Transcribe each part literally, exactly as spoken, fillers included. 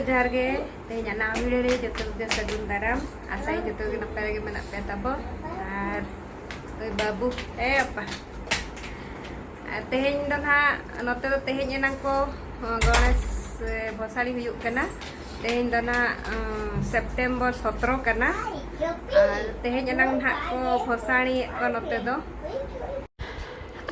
ᱡᱚᱦᱟᱨ ᱜᱮ᱾ ᱛᱮᱦᱮᱧᱟᱜ ᱱᱟᱣᱟ ᱵᱷᱤᱰᱤᱭᱳ ᱨᱮ ᱡᱚᱛᱚ ᱠᱚᱜᱮ ᱥᱟᱹᱜᱩᱱ ᱫᱟᱨᱟᱢ᱾ ᱟᱥᱟᱭᱟᱹᱧ ᱡᱚᱛᱚ ᱜᱮ ᱱᱟᱯᱟᱭ ᱨᱮᱜᱮ ᱢᱮᱱᱟᱜ ᱯᱮᱭᱟ ᱛᱟᱵᱚ᱾ ᱟᱨ ᱳᱭ ᱵᱟᱹᱵᱩ, ᱮ ᱟᱯᱟ, ᱟᱨ ᱛᱮᱦᱮᱧ ᱫᱚ ᱱᱟᱦᱟᱜ ᱱᱚᱛᱮ ᱫᱚ ᱛᱮᱦᱮᱧ ᱮᱱᱟᱝ ᱠᱚ, ᱚ, ᱜᱚᱬᱮᱥ, ᱮ, ᱵᱷᱚᱥᱟᱲᱤ ᱦᱩᱭᱩᱜ ᱠᱟᱱᱟ᱾ ᱛᱮᱦᱮᱧ ᱫᱚ ᱱᱟᱦᱟᱜ, ᱚ, ᱥᱮᱯᱴᱮᱢᱵᱚᱨ ᱥᱚᱛᱨᱚ ᱠᱟᱱᱟ᱾ ᱟᱨ ᱛᱮᱦᱮᱧ ᱮᱱᱟᱝ ᱱᱟᱦᱟᱜ ᱠᱚ ᱵᱷᱚᱥᱟᱲᱤᱭᱮᱫ ᱠᱚᱣᱟ ᱱᱚᱛᱮ ᱫᱚ᱾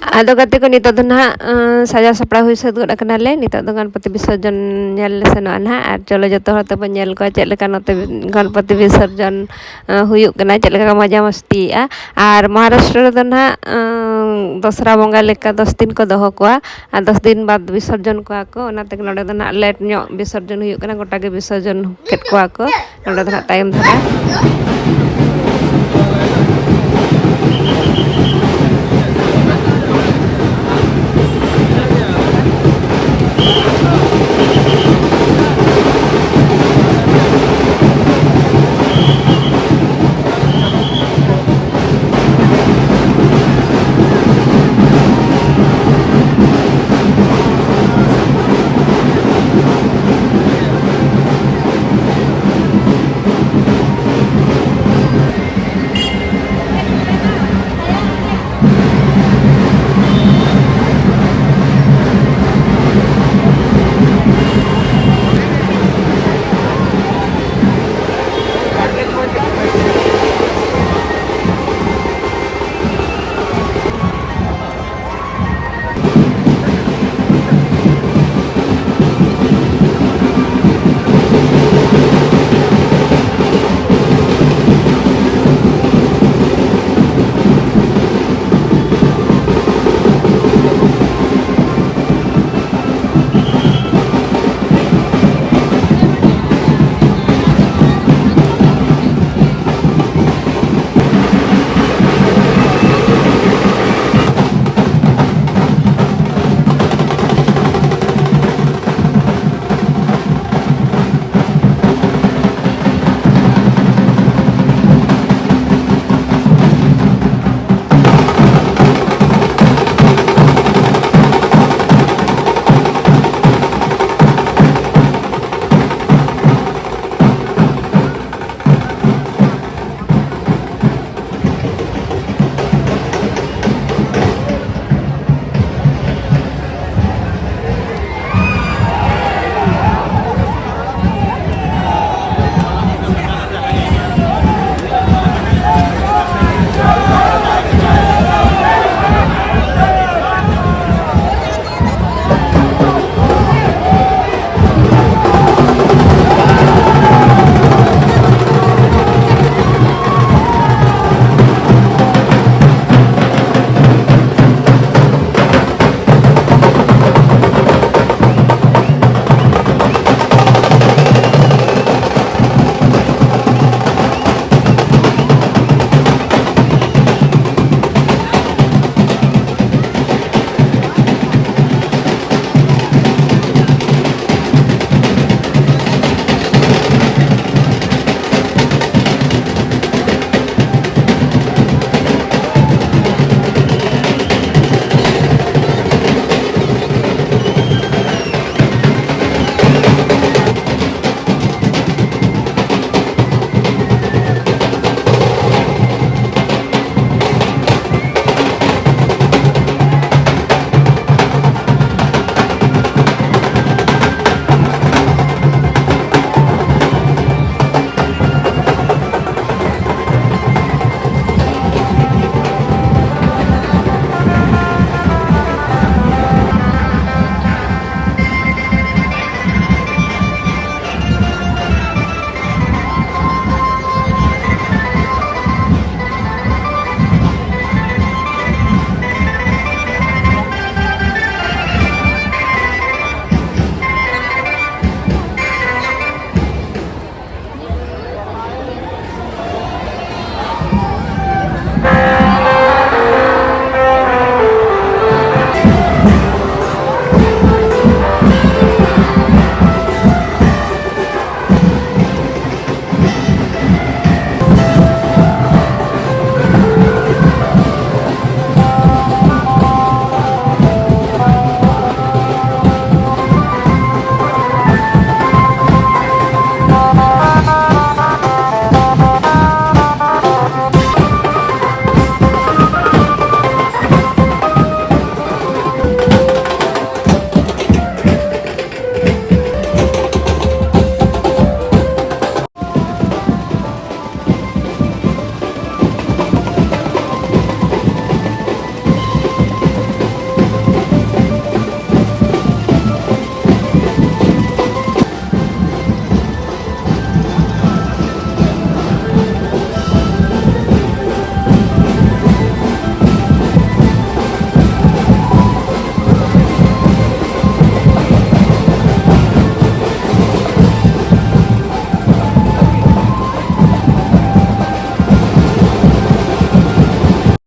ᱟᱫᱚ ᱜᱟᱛᱮ ᱠᱚ, ᱱᱤᱛᱚᱜ ᱫᱚ ᱱᱟᱦᱟᱜ, ᱟᱸ, ᱥᱟᱡᱟᱣ ᱥᱟᱯᱲᱟᱣ ᱦᱩᱭ ᱥᱟᱹᱛ ᱜᱚᱫ ᱟᱠᱟᱱᱟᱞᱮ᱾ ᱱᱤᱛᱚᱜ ᱫᱚ ᱜᱚᱱᱯᱚᱛᱤ ᱵᱤᱥᱚᱨᱡᱚᱱ ᱧᱮᱞ ᱞᱮ ᱥᱮᱱᱚᱜᱼᱟ ᱱᱟᱦᱟᱜ᱾ ᱟᱨ ᱪᱚᱞᱚ, ᱡᱚᱛᱚ ᱦᱚᱲ ᱛᱮᱵᱚᱱ ᱧᱮᱞ ᱠᱚᱣᱟ ᱪᱮᱫ ᱞᱮᱠᱟ ᱱᱚᱛᱮ ᱜᱚᱱᱯᱚᱛᱤ ᱵᱤᱥᱚᱨᱡᱚᱱ, ᱟᱸ, ᱦᱩᱭᱩᱜ ᱠᱟᱱᱟ, ᱪᱮᱫ ᱞᱮᱠᱟ ᱠᱚ ᱢᱚᱡᱟ ᱢᱚᱥᱛᱤᱭᱮᱜᱼᱟ᱾ ᱟᱨ ᱢᱚᱦᱟᱨᱟᱥᱴᱨᱚ ᱨᱮᱫᱚ ᱱᱟᱦᱟᱜ, ᱟᱸ, ᱫᱚᱥᱨᱟ ᱵᱚᱸᱜᱟ ᱞᱮᱠᱟ ᱫᱚᱥ ᱫᱤᱱ ᱠᱚ ᱫᱚᱦᱚ ᱠᱚᱣᱟ᱾ ᱟᱨ ᱫᱚᱥ ᱫᱤᱱ ᱵᱟᱫᱽ ᱵᱤᱥᱚᱨᱡᱚᱱ ᱠᱚᱣᱟ ᱠᱚ᱾ ᱚᱱᱟᱛᱮ ᱱᱚᱰᱮ ᱫᱚ ᱱᱟᱦᱟᱜ ᱞᱮᱴ ᱧᱚᱜ ᱵᱤᱥᱚᱨᱡᱚᱱ ᱦᱩᱭᱩᱜ ᱠᱟᱱᱟ, ᱜᱚᱴᱟ ᱜᱮ ᱵᱤᱥᱚᱨᱡᱚᱱ ᱠᱮᱫ ᱠᱚᱣᱟ ᱠᱚ᱾ ᱱᱚᱰᱮ ᱫᱚ ᱦᱟᱸᱜ ᱛᱟᱭᱚᱢ ᱫᱷᱟᱨᱟ᱾